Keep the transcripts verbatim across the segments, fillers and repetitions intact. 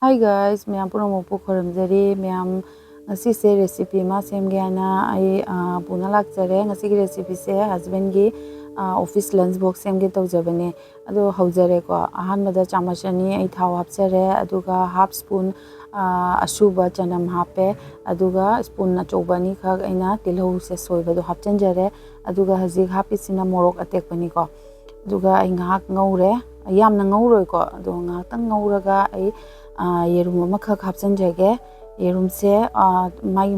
Hi guys, ꯃꯌꯥꯝ ꯄꯨꯝꯅꯃꯛꯄꯨ ꯈꯨꯔꯨꯝꯖꯔꯤ꯫ ꯃꯌꯥꯝ, ꯉꯁꯤꯁꯦ recipe ꯑꯃ ꯁꯦꯝꯒꯦ ꯍꯥꯏꯅ ꯑꯩ, ꯑ, ꯄꯨꯅ ꯂꯥꯛꯆꯔꯦ꯫ ꯉꯁꯤꯒꯤ recipeꯁꯦ husbandꯒꯤ, ꯑ, office lunch box ꯁꯦꯝꯒꯦ ꯇꯧꯖꯕꯅꯦ꯫ ꯑꯗꯣ ꯍꯧꯖꯔꯦꯀꯣ꯫ ꯑꯍꯥꯟꯕꯗ ꯆꯥꯃꯁ ꯑꯅꯤ ꯑꯩ ꯊꯥꯎ ꯍꯥꯞꯆꯔꯦ, ꯑꯗꯨꯒ half spoon, ꯑ, ꯑꯁꯨꯕ ꯆꯅꯝ ꯍꯥꯞꯄꯦ, ꯑꯗꯨꯒ spoon ꯑꯆꯧꯕ ꯑꯅꯤꯈꯛ ꯑꯩꯅ ꯇꯤꯜꯍꯧꯁꯦ ꯁꯣꯏꯕꯗꯣ ꯍꯥꯞꯆꯤꯟꯖꯔꯦ꯫ ꯑꯗꯨꯒ ꯍꯧꯖꯤꯛ ꯍꯥꯞꯄꯤꯁꯤꯅ ꯃꯣꯔꯣꯛ ꯑꯇꯦꯛꯄꯅꯤꯀꯣ꯫ ꯑꯗꯨꯒ ꯑꯩ ꯉꯥꯏꯍꯥꯛ ꯉꯧꯔꯦ, ꯌꯥꯝꯅ ꯉꯧꯔꯣꯏꯀꯣ, ꯑꯗꯣ ꯉꯥꯏꯍꯥꯛꯇꯪ ꯉꯧꯔꯒ ꯑꯩ, ꯑ, ꯌꯦꯔꯨꯝ ꯑꯃꯈꯛ ꯍꯥꯞꯆꯤꯟꯖꯒꯦ꯫ ꯌꯦꯔꯨꯝꯁꯦ, ꯑ, ꯃꯥꯒꯤ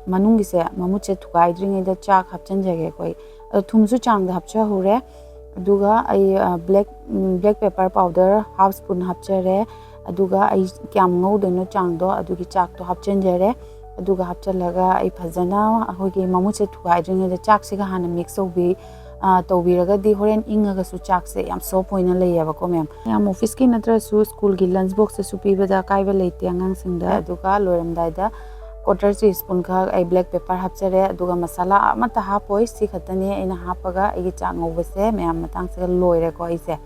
ꯃꯅꯨꯡꯒꯤꯁꯦ, ꯃꯃꯨꯠꯁꯦ ꯊꯨꯒꯥꯏꯗ꯭ꯔꯤꯉꯩꯗ ꯆꯥꯛ ꯍꯥꯞꯆꯤꯟꯖꯒꯦꯀꯣ ꯑꯩ꯫ ꯑꯗꯣ ꯊꯨꯝꯁꯨ ꯆꯥꯡꯗ ꯍꯥꯞꯆꯍꯧꯔꯦ꯫ ꯑꯗꯨꯒ ꯑꯩ, ꯑ, black, ꯎꯝ, black pepper powder half spoon ꯍꯥꯞꯆꯔꯦ꯫ ꯑꯗꯨꯒ ꯑꯩ ꯀꯌꯥꯝ ꯉꯧꯗꯣꯏꯅꯣ ꯆꯥꯡꯗꯣ ꯑꯗꯨꯒꯤ ꯆꯥꯛꯇꯣ ꯍꯥꯞꯆꯤꯟꯖꯔꯦ꯫ ꯑꯗꯨꯒ ꯍꯥꯞꯆꯤꯜꯂꯒ ꯑꯩ ꯐꯖꯅ ꯑꯩꯈꯣꯏꯒꯤ ꯃꯃꯨꯠꯁꯦ ꯊꯨꯒꯥꯏꯗ꯭ꯔꯤꯉꯩꯗ ꯆꯥꯛꯁꯤꯒ ꯍꯥꯟꯅ mix ꯇꯧꯕꯤ-, ꯑ, ꯇꯧꯕꯤꯔꯒꯗꯤ ꯍꯣꯔꯦꯟ ꯏꯪꯉꯒꯁꯨ ꯆꯥꯛꯁꯦ ꯌꯥꯝ soft ꯑꯣꯏꯅ ꯂꯩꯌꯦꯕꯀꯣ ꯃꯌꯥꯝ꯫ ꯃꯌꯥꯝ officeꯀꯤ ꯅꯠꯇ꯭ꯔꯁꯨ schoolꯒꯤ lunch boxꯇꯁꯨ ꯄꯤꯕꯗ ꯑꯀꯥꯏꯕ ꯂꯩꯇꯦ ꯑꯉꯥꯡꯁꯤꯡꯗ꯫ ꯑꯗꯨꯒ ꯂꯣꯏꯔꯝꯗꯥꯏꯗ quarter teaspoon ꯈꯛ ꯑꯩ black pepper ꯍꯥꯞꯆꯔꯦ꯫ ꯑꯗꯨꯒ ꯃꯁꯥꯂꯥ ꯑꯃꯠꯇ ꯍꯥꯞꯄꯣꯏ, ꯁꯤ ꯈꯛꯇꯅꯤ ꯑꯩꯅ ꯍꯥꯞꯄꯒ ꯑꯩꯒꯤ ꯆꯥꯛ ꯉꯧꯕꯁꯦ ꯃꯌꯥꯝ ꯃꯇꯥꯡꯁꯤꯒ ꯂꯣꯏꯔꯦꯀꯣ ꯑꯩꯁꯦ꯫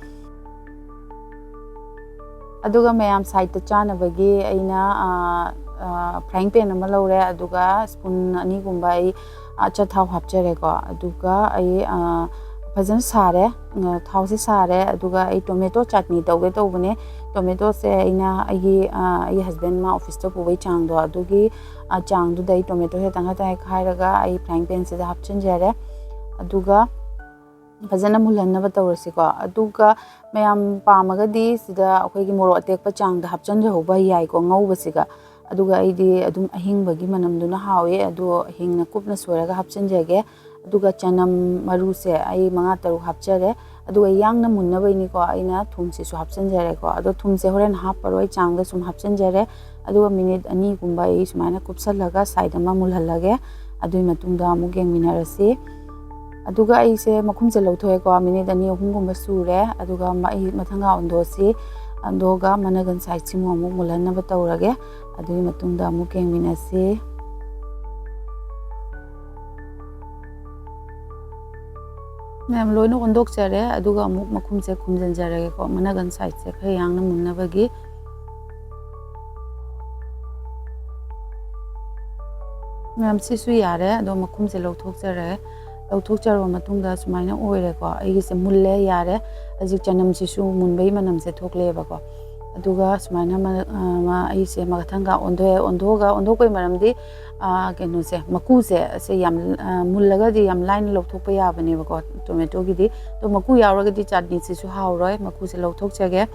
ꯑꯗꯨꯒ ꯃꯌꯥꯝ sideꯇ ꯆꯥꯅꯕꯒꯤ ꯑꯩꯅ, ꯑ, ꯑ, frying pan ꯑꯃ ꯂꯧꯔꯦ, ꯑꯗꯨꯒ spoon ꯑꯅꯤꯒꯨꯝꯕ ꯑꯩ ꯑꯆꯥꯊꯥꯎ ꯍꯥꯞꯆꯔꯦꯀꯣ꯫ ꯑꯗꯨꯒ ꯑꯩ, ꯑ, ꯐꯖꯅ ꯁꯥꯔꯦ, ꯑ, ꯊꯥꯎꯁꯦ ꯁꯥꯔꯦ, ꯑꯗꯨꯒ ꯑꯩ tomato ꯆꯠꯅꯤ ꯇꯧꯒꯦ ꯇꯧꯕꯅꯦ꯫ Tomatoꯁꯦ ꯑꯩꯅ ꯑꯩꯒꯤ, ꯑ, ꯑꯩꯒꯤ husband ꯃꯥ officeꯇ ꯄꯨꯕꯒꯤ ꯆꯥꯡꯗꯣ, ꯑꯗꯨꯒꯤ, ꯑ, ꯆꯥꯡꯗꯨꯗ ꯑꯩ tomatoꯁꯦ ꯇꯪꯈꯥꯏ ꯇꯪꯈꯥꯏ ꯈꯥꯏꯔꯒ ꯑꯩ frying panꯁꯤꯗ ꯍꯥꯞꯆꯤꯟꯖꯔꯦ꯫ ꯑꯗꯨꯒ ꯐꯖꯅ ꯃꯨꯜꯍꯟꯅꯕ ꯇꯧꯔꯁꯤꯀꯣ꯫ ꯑꯗꯨꯒ ꯃꯌꯥꯝ ꯄꯥꯝꯃꯒꯗꯤ ꯁꯤꯗ ꯑꯩꯈꯣꯏꯒꯤ ꯃꯣꯔꯣꯛ ꯑꯇꯦꯛꯄ ꯆꯥꯡꯗ ꯍꯥꯞꯆꯤꯟꯖꯍꯧꯕ ꯌꯥꯏꯀꯣ ꯉꯧꯕꯁꯤꯒ꯫ ꯑꯗꯨꯒ ꯑꯩꯗꯤ ꯑꯗꯨꯝ ꯑꯍꯤꯡꯕꯒꯤ ꯃꯅꯝꯗꯨꯅ ꯍꯥꯎꯋꯦ, ꯑꯗꯣ ꯍꯤꯡꯅ ꯀꯨꯞꯅ ꯁꯣꯏꯔꯒ ꯍꯥꯞꯆꯤꯟꯖꯒꯦ꯫ ꯑꯗꯨꯒ ꯆꯅꯝ ꯃꯔꯨꯁꯦ ꯑꯩ ꯃꯉꯥ ꯇꯔꯨꯛ ꯍꯥꯞꯆꯔꯦ꯫ ꯑꯗꯨꯒ ꯌꯥꯡꯅ ꯃꯨꯟꯅꯕꯩꯅꯤꯀꯣ ꯑꯩꯅ ꯊꯨꯝꯁꯤꯁꯨ ꯍꯥꯞꯆꯤꯟꯖꯔꯦꯀꯣ꯫ ꯑꯗꯣ ꯊꯨꯝꯁꯦ ꯍꯣꯔꯦꯟ ꯍꯥꯞꯄꯔꯣꯏ, ꯆꯥꯡꯗ ꯁꯨꯝ ꯍꯥꯞꯆꯤꯟꯖꯔꯦ꯫ ꯑꯗꯨꯒ minute ꯑꯅꯤꯒꯨꯝꯕ ꯑꯩ ꯁꯨꯃꯥꯏꯅ ꯀꯨꯞꯁꯜꯂꯒ side ꯑꯃ ꯃꯨꯜꯍꯜꯂꯒꯦ꯫ ꯑꯗꯨꯒꯤ ꯃꯇꯨꯡꯗ ꯑꯃꯨꯛ ꯌꯦꯡꯃꯤꯟꯅꯔꯁꯤ꯫ ꯑꯗꯨꯒ ꯑꯩꯁꯦ ꯃꯈꯨꯝꯁꯦ ꯂꯧꯊꯣꯛꯑꯦꯀꯣ, minute ꯑꯅꯤ ꯑꯍꯨꯝꯒꯨꯝꯕ ꯁꯨꯔꯦ꯫ ꯑꯗꯨꯒ ꯃ-, ꯑꯩ ꯃꯊꯪꯒ ꯑꯣꯟꯊꯣꯛꯑꯁꯤ, ꯑꯣꯟꯊꯣꯛꯑꯒ ꯃꯅꯒꯟ sideꯁꯤꯃꯨꯛ ꯑꯃꯨꯛ ꯃꯨꯜꯍꯟꯅꯕ ꯇꯧꯔꯒꯦ꯫ ꯑꯗꯨꯒꯤ ꯃꯇꯨꯡꯗ ꯑꯃꯨꯛ ꯌꯦꯡꯃꯤꯟꯅꯁꯤ꯫ ꯃꯌꯥꯝ ꯂꯣꯏꯅ ꯑꯣꯟꯊꯣꯛꯆꯔꯦ꯫ ꯑꯗꯨꯒ ꯑꯃꯨꯛ ꯃꯈꯨꯝꯁꯦ ꯈꯨꯝꯖꯤꯟꯖꯔꯒꯦꯀꯣ, ꯃꯅꯒꯟ sideꯁꯦ ꯈꯔ ꯌꯥꯡꯅ ꯃꯨꯟꯅꯕꯒꯤ꯫ ꯃꯌꯥꯝ, ꯁꯤꯁꯨ ꯌꯥꯔꯦ꯫ ꯑꯗꯣ ꯃꯈꯨꯝꯁꯦ ꯂꯧꯊꯣꯛꯆꯔꯦ꯫ ꯂꯧꯊꯣꯛꯆꯔꯕ ꯃꯇꯨꯡꯗ ꯁꯨꯃꯥꯏꯅ ꯑꯣꯏꯔꯦꯀꯣ꯫ ꯑꯩꯒꯤꯁꯦ ꯃꯨꯜꯂꯦ, ꯌꯥꯔꯦ꯫ ꯍꯧꯖꯤꯛ ꯆꯅꯝꯁꯤꯁꯨ ꯃꯨꯟꯕꯒꯤ ꯃꯅꯝꯁꯦ ꯊꯣꯛꯂꯛꯑꯦꯕꯀꯣ꯫ ꯑꯗꯨꯒ ꯁꯨꯃꯥꯏꯅ ꯃ-, ꯑ, ꯃ-, ꯑꯩꯁꯦ ꯃꯊꯪꯒ ꯑꯣꯟꯊꯣꯛꯑꯦ꯫ ꯑꯣꯟꯊꯣꯛꯑꯒ, ꯑꯣꯟꯊꯣꯛꯄꯒꯤ ꯃꯔꯝꯗꯤ, ꯑ, ꯀꯩꯅꯣꯁꯦ, ꯃꯀꯨꯁꯦ, ꯑꯁꯦ ꯌꯥꯝ, ꯑ, ꯃꯨꯜꯂꯒꯗꯤ ꯌꯥꯝ ꯂꯥꯏꯅ ꯂꯧꯊꯣꯛꯄ ꯌꯥꯕꯅꯦꯕꯀꯣ ꯇꯣꯃꯦꯇꯣꯒꯤꯗꯤ꯫ ꯑꯗꯣ ꯃꯀꯨ ꯌꯥꯎꯔꯒꯗꯤ ꯆꯥꯠꯅꯤꯁꯤꯁꯨ ꯍꯥꯎꯔꯣꯏ꯫ ꯃꯀꯨꯁꯦ ꯂꯧꯊꯣꯛꯆꯒꯦ꯫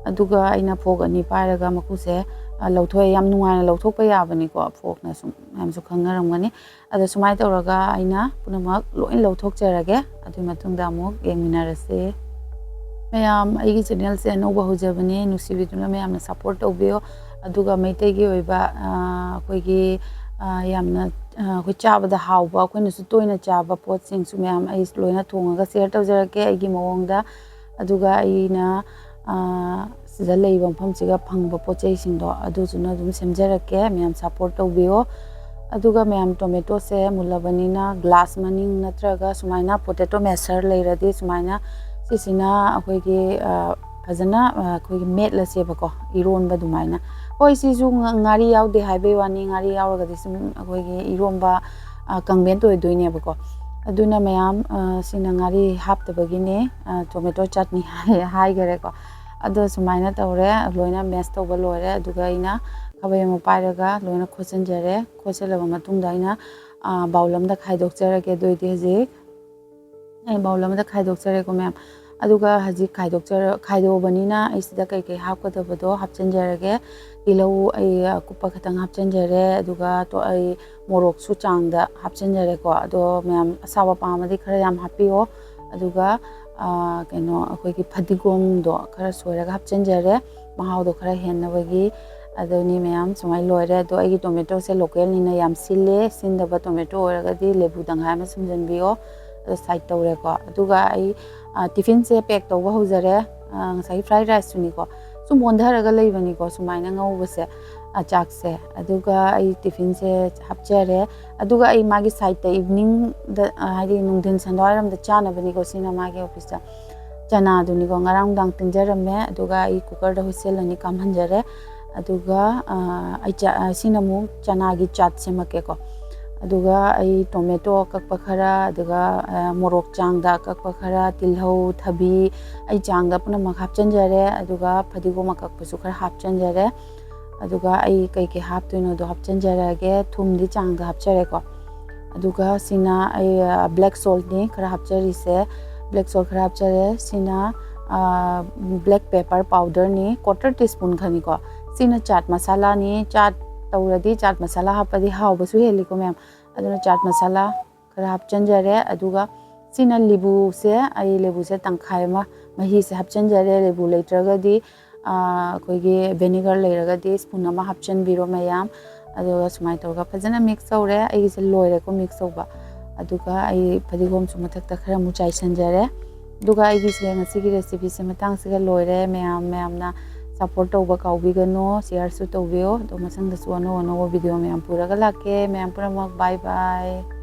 ꯑꯗꯨꯒ ꯑꯩꯅ ꯐꯣꯔꯛ ꯑꯅꯤ ꯄꯥꯏꯔꯒ ꯃꯀꯨꯁꯦ, ꯑ, ꯂꯧꯊꯣꯛꯑꯦ꯫ ꯌꯥꯝ ꯅꯨꯡꯉꯥꯏꯅ ꯂꯧꯊꯣꯛꯄ ꯌꯥꯕꯅꯤꯀꯣ, ꯐꯣꯔꯛꯅ ꯁꯨꯝ ꯃꯌꯥꯝꯁꯨ ꯈꯪꯅꯔꯝꯒꯅꯤ꯫ ꯑꯗꯣ ꯁꯨꯃꯥꯏꯅ ꯇꯧꯔꯒ ꯑꯩꯅ ꯄꯨꯝꯅꯃꯛ ꯂꯣꯏ ꯂꯧꯊꯣꯛꯆꯔꯒꯦ꯫ ꯑꯗꯨꯒꯤ ꯃꯇꯨꯡꯗ ꯑꯃꯨꯛ ꯌꯦꯡꯃꯤꯟꯅꯔꯁꯦ꯫ ꯃꯌꯥꯝ, ꯑꯩꯒꯤ ꯆꯦꯅꯦꯜꯁꯦ ꯑꯅꯧꯕ ꯍꯧꯖꯕꯅꯦ, ꯅꯨꯡꯁꯤꯕꯤꯗꯨꯅ ꯃꯌꯥꯝꯅ ꯁꯞꯄꯣꯔꯠ ꯇꯧꯕꯤꯌꯣ꯫ ꯑꯗꯨꯒ ꯃꯩꯇꯩꯒꯤ ꯑꯣꯏꯕ, ꯑ, ꯑꯩꯈꯣꯏꯒꯤ, ꯑ, ꯌꯥꯝꯅ, ꯑ, ꯑꯩꯈꯣꯏ ꯆꯥꯕꯗ ꯍꯥꯎꯕ, ꯑꯩꯈꯣꯏꯅꯁꯨ ꯇꯣꯏꯅ ꯆꯥꯕ ꯄꯣꯠꯁꯤꯡꯁꯨ ꯃꯌꯥꯝ ꯑꯩ ꯂꯣꯏꯅ ꯊꯣꯡꯉꯒ ꯁꯤꯌꯔ ꯇꯧꯖꯔꯛꯀꯦ ꯑꯩꯒꯤ ꯃꯑꯣꯡꯗ꯫ ꯑꯗꯨꯒ ꯑꯩꯅ, ꯑ, ꯁꯤꯗ ꯂꯩꯔꯤꯕ ꯃꯐꯝꯁꯤꯒ ꯐꯪꯕ ꯄꯣꯠ ꯆꯩꯁꯤꯡꯗꯣ ꯑꯗꯨꯗꯨꯅ ꯑꯗꯨꯝ ꯁꯦꯝꯖꯔꯛꯀꯦ꯫ ꯃꯌꯥꯝ ꯁꯞꯄꯣꯔꯠ ꯇꯧꯕꯤꯌꯣ꯫ ꯑꯗꯨꯒ ꯃꯌꯥꯝ, ꯇꯣꯃꯦꯇꯣꯁꯦ ꯃꯨꯜꯂꯕꯅꯤꯅ ꯒ꯭ꯂꯥꯁ ꯃꯅꯤꯡ ꯅꯠꯇ꯭ꯔꯒ ꯁꯨꯃꯥꯏꯅ ꯄꯣꯇꯦꯇꯣ ꯃꯦꯁꯔ ꯂꯩꯔꯗꯤ ꯁꯨꯃꯥꯏꯅ ꯁꯤꯁꯤꯅ ꯑꯩꯈꯣꯏꯒꯤ, ꯑ, ꯐꯖꯅ, ꯑ, ꯑꯩꯈꯣꯏꯒꯤ ꯃꯦꯠꯂꯁꯦꯕꯀꯣ, ꯏꯔꯣꯟꯕ ꯑꯗꯨꯃꯥꯏꯅ꯫ ꯍꯣꯏ, ꯁꯤꯁꯨ ꯉ-, ꯉꯥꯔꯤ ꯌꯥꯎꯗꯦ ꯍꯥꯏꯕꯩ ꯋꯥꯅꯤ, ꯉꯥꯔꯤ ꯌꯥꯎꯔꯒꯗꯤ ꯁꯨꯝ ꯑꯩꯈꯣꯏꯒꯤ ꯏꯔꯣꯝꯕ, ꯑ, ꯀꯪꯕꯦꯟ ꯑꯣꯏꯗꯣꯏꯅꯦꯕꯀꯣ꯫ ꯑꯗꯨꯅ ꯃꯌꯥꯝ, ꯑ, ꯁꯤꯅ ꯉꯥꯔꯤ ꯍꯥꯞꯇꯕꯒꯤꯅꯦ, ꯑ, ꯇꯣꯃꯦꯇꯣ ꯆꯠꯅꯤ ꯍꯥꯏ-, ꯍꯥꯏꯈꯔꯦꯀꯣ꯫ ꯑꯗꯣ ꯁꯨꯃꯥꯏꯅ ꯇꯧꯔꯦ, ꯂꯣꯏꯅ ꯃꯦꯁ ꯇꯧꯕ ꯂꯣꯏꯔꯦ꯫ ꯑꯗꯨꯒ ꯑꯩꯅ ꯈꯥꯕꯩ ꯑꯃ ꯄꯥꯏꯔꯒ ꯂꯣꯏꯅ ꯈꯣꯠꯆꯤꯟꯖꯔꯦ꯫ ꯈꯣꯠꯆꯤꯜꯂꯕ ꯃꯇꯨꯡꯗ ꯑꯩꯅ, ꯑ, ꯕꯥꯎꯜ ꯑꯃꯗ ꯈꯥꯏꯗꯣꯛꯆꯔꯒꯦ꯫ ꯑꯗꯨ ꯑꯣꯏꯗꯤ ꯍꯧꯖꯤꯛ ꯑꯩ ꯕꯥꯎꯜ ꯑꯃꯗ ꯈꯥꯏꯗꯣꯛꯆꯔꯦꯀꯣ ꯃꯌꯥꯝ꯫ ꯑꯗꯨꯒ ꯍꯧꯖꯤꯛ ꯈꯥꯏꯗꯣꯛꯆꯔ-, ꯈꯥꯏꯗꯣꯛꯑꯕꯅꯤꯅ ꯑꯩ ꯁꯤꯗ ꯀꯩꯀꯩ ꯍꯥꯞꯀꯗꯕꯗꯣ ꯍꯥꯞꯆꯤꯟꯖꯔꯒꯦ꯫ ꯇꯤꯜꯍꯧ ꯑꯩ ꯑꯀꯨꯞꯄ ꯈꯤꯇꯪ ꯍꯥꯞꯆꯤꯟꯖꯔꯦ꯫ ꯑꯗꯨꯒ ꯇꯣ-, ꯑꯩ ꯃꯣꯔꯣꯛꯁꯨ ꯆꯥꯡꯗ ꯍꯥꯞꯆꯤꯟꯖꯔꯦꯀꯣ꯫ ꯑꯗꯣ ꯃꯌꯥꯝ ꯑꯁꯥꯕ ꯄꯥꯝꯃꯗꯤ ꯈꯔ ꯌꯥꯝ ꯍꯥꯞꯄꯤꯌꯣ꯫ ꯑꯗꯨꯒ, ꯑ, ꯀꯩꯅꯣ, ꯑꯩꯈꯣꯏꯒꯤ ꯐꯗꯤꯒꯣꯝꯗꯣ ꯈꯔ ꯁꯣꯏꯔꯒ ꯍꯥꯞꯆꯤꯟꯖꯔꯦ, ꯃꯍꯥꯎꯗꯣ ꯈꯔ ꯍꯦꯟꯅꯕꯒꯤ꯫ ꯑꯗꯨꯅꯤ ꯃꯌꯥꯝ, ꯁꯨꯃꯥꯏꯅ ꯂꯣꯏꯔꯦ꯫ ꯑꯗꯣ ꯑꯩꯒꯤ ꯇꯣꯃꯦꯇꯣꯁꯦ ꯂꯣꯀꯦꯜꯅꯤꯅ ꯌꯥꯝ ꯁꯤꯜꯂꯦ꯫ ꯁꯤꯟꯗꯕ ꯇꯣꯃꯦꯇꯣ ꯑꯣꯏꯔꯒꯗꯤ ꯂꯦꯕꯨ ꯇꯪꯈꯥꯏ ꯑꯃ ꯁꯨꯝꯖꯤꯟꯕꯤꯌꯣ꯫ ꯑꯗꯣ ꯁꯥꯏꯠ ꯇꯧꯔꯦꯀꯣ꯫ ꯑꯗꯨꯒ ꯑꯩ, ꯑ, ꯇꯤꯐꯤꯟꯁꯦ ꯄꯦꯛ ꯇꯧꯕ ꯍꯧꯖꯔꯦ꯫ ꯑ, ꯉꯁꯥꯏꯒꯤ ꯐ꯭ꯔꯥꯏ ꯔꯥꯏꯁꯇꯨꯅꯤꯀꯣ꯫ ꯁꯨꯝ ꯑꯣꯟꯊꯔꯒ ꯂꯩꯕꯅꯤꯀꯣ ꯁꯨꯃꯥꯏꯅ ꯉꯧꯕꯁꯦ, ꯑ, ꯆꯥꯛꯁꯦ꯫ ꯑꯗꯨꯒ ꯑꯩ ꯇꯤꯐꯤꯟꯁꯦ ꯍꯥꯞꯆꯔꯦ꯫ ꯑꯗꯨꯒ ꯑꯩ ꯃꯥꯒꯤ ꯁꯥꯏꯠꯇ ꯏꯚꯤꯅꯤꯡꯗ, ꯑ, ꯍꯥꯏꯗꯤ ꯅꯨꯡꯊꯤꯟ ꯁꯟꯗ꯭ꯋꯥꯏꯔꯝꯗ ꯆꯥꯅꯕꯅꯤꯀꯣ ꯁꯤꯅ ꯃꯥꯒꯤ ꯑꯣꯐꯤꯁꯇ꯫ ꯆꯅꯥꯗꯨꯅꯤꯀꯣ, ꯉꯔꯥꯡ ꯅꯨꯡꯗꯥꯡ ꯇꯤꯡꯖꯔꯝꯃꯦ꯫ ꯑꯗꯨꯒ ꯑꯩ ꯀꯨꯀꯔꯗ ꯍꯨꯏꯁꯦꯜ ꯑꯅꯤ ꯀꯥꯝꯍꯟꯖꯔꯦ꯫ ꯑꯗꯨꯒ, ꯑ, ꯑꯩ ꯆ-, ꯑ, ꯁꯤꯅ ꯑꯃꯨꯛ ꯆꯅꯥꯒꯤ ꯆꯥꯠ ꯁꯦꯝꯃꯛꯀꯦꯀꯣ꯫ ꯑꯗꯨꯒ ꯑꯩ ꯇꯣꯃꯦꯇꯣ ꯑꯀꯛꯄ ꯈꯔ, ꯑꯗꯨꯒ ꯃꯣꯔꯣꯛ ꯆꯥꯡꯗ ꯑꯀꯛꯄ ꯈꯔ, ꯇꯤꯜꯍꯧ, ꯊꯕꯤ, ꯑꯩ ꯆꯥꯡꯗ ꯄꯨꯝꯅꯃꯛ ꯍꯥꯞꯆꯤꯟꯖꯔꯦ꯫ ꯑꯗꯨꯒ ꯐꯗꯤꯒꯣꯝ ꯑꯀꯛꯄꯁꯨ ꯈꯔ ꯍꯥꯞꯆꯤꯟꯖꯔꯦ꯫ ꯑꯗꯨꯒ ꯑꯩ ꯀꯩꯀꯩ ꯍꯥꯞꯇꯣꯏꯅꯣꯗꯣ ꯍꯥꯞꯆꯤꯟꯖꯔꯒꯦ꯫ ꯊꯨꯝꯗꯤ ꯆꯥꯡꯗ ꯍꯥꯞꯆꯔꯦꯀꯣ꯫ ꯑꯗꯨꯒ ꯁꯤꯅ ꯑꯩ ꯕ꯭ꯂꯦꯛ ꯁꯣꯜꯠꯅꯤ ꯈꯔ ꯍꯥꯞꯆꯔꯤꯁꯦ꯫ ꯕ꯭ꯂꯦꯛ ꯁꯣꯜꯠ ꯈꯔ ꯍꯥꯞꯆꯔꯦ꯫ ꯁꯤꯅ ꯕ꯭ꯂꯦꯛ ꯄꯦꯄꯔ ꯄꯥꯎꯗꯔꯅꯤ, ꯀ꯭ꯋꯥꯇꯔ ꯇꯤ ꯁ꯭ꯄꯨꯟ ꯈꯛꯅꯤꯀꯣ꯫ ꯁꯤꯅ ꯆꯥꯠ ꯃꯁꯥꯂꯥꯅꯤ꯫ ꯆꯥꯠ ꯇꯧꯔꯗꯤ ꯆꯥꯠ ꯃꯁꯥꯂꯥ ꯍꯥꯞꯄꯗꯤ ꯍꯥꯎꯕꯁꯨ ꯍꯦꯜꯂꯤꯀꯣ ꯃꯌꯥꯝ꯫ ꯑꯗꯨꯅ ꯆꯥꯠ ꯃꯁꯥꯂꯥ ꯈꯔ ꯍꯥꯞꯆꯤꯟꯖꯔꯦ꯫ ꯑꯗꯨꯒ ꯁꯤꯅ ꯂꯦꯕꯨꯁꯦ, ꯑꯩ ꯂꯦꯕꯨꯁꯦ ꯇꯪꯈꯥꯏ ꯑꯃ ꯃꯍꯤꯁꯦ ꯍꯥꯞꯆꯤꯟꯖꯔꯦ꯫ ꯂꯦꯕꯨ ꯂꯩꯇ꯭ꯔꯒꯗꯤ ꯑꯩꯈꯣꯏꯒꯤ ꯚꯦꯅꯦꯒꯔ ꯂꯩꯔꯒꯗꯤ ꯁ꯭ꯄꯨꯟ ꯑꯃ ꯍꯥꯞꯆꯤꯟꯕꯤꯔꯣ ꯃꯌꯥꯝ꯫ ꯑꯗꯨꯒ ꯁꯨꯃꯥꯏꯅ ꯇꯧꯔꯒ ꯐꯖꯅ ꯃꯤꯛꯁ ꯇꯧꯔꯦ꯫ ꯑꯩꯒꯤꯁꯦ ꯂꯣꯏꯔꯦꯀꯣ ꯃꯤꯛꯁ ꯇꯧꯕ꯫ ꯑꯗꯨꯒ ꯑꯩ ꯐꯗꯤꯒꯣꯝꯁꯨ ꯃꯊꯛꯇ ꯈꯔ ꯑꯃꯨꯛ ꯆꯥꯏꯁꯤꯟꯖꯔꯦ꯫ ꯑꯗꯨꯒ ꯑꯩꯒꯤꯁꯦ ꯉꯁꯤꯒꯤ ꯔꯦꯁꯤꯄꯤꯁꯦ ꯃꯇꯥꯡꯁꯤꯒ ꯂꯣꯏꯔꯦ꯫ ꯃꯌꯥꯝ, ꯃꯌꯥꯝꯅ ꯁꯞꯄꯣꯔꯠ ꯇꯧꯕ ꯀꯥꯎꯕꯤꯒꯅꯨ, ꯁꯤꯌꯔꯁꯨ ꯇꯧꯕꯤꯌꯨ꯫ ꯑꯗꯣ ꯃꯊꯪꯗꯁꯨ ꯑꯅꯧ ꯑꯅꯧꯕ ꯚꯤꯗꯤꯑꯣ ꯃꯌꯥꯝ ꯄꯨꯔꯒ ꯂꯥꯛꯀꯦ꯫ ꯃꯌꯥꯝ ꯄꯨꯝꯅꯃꯛ ꯕꯥꯏ ꯕꯥꯏ꯫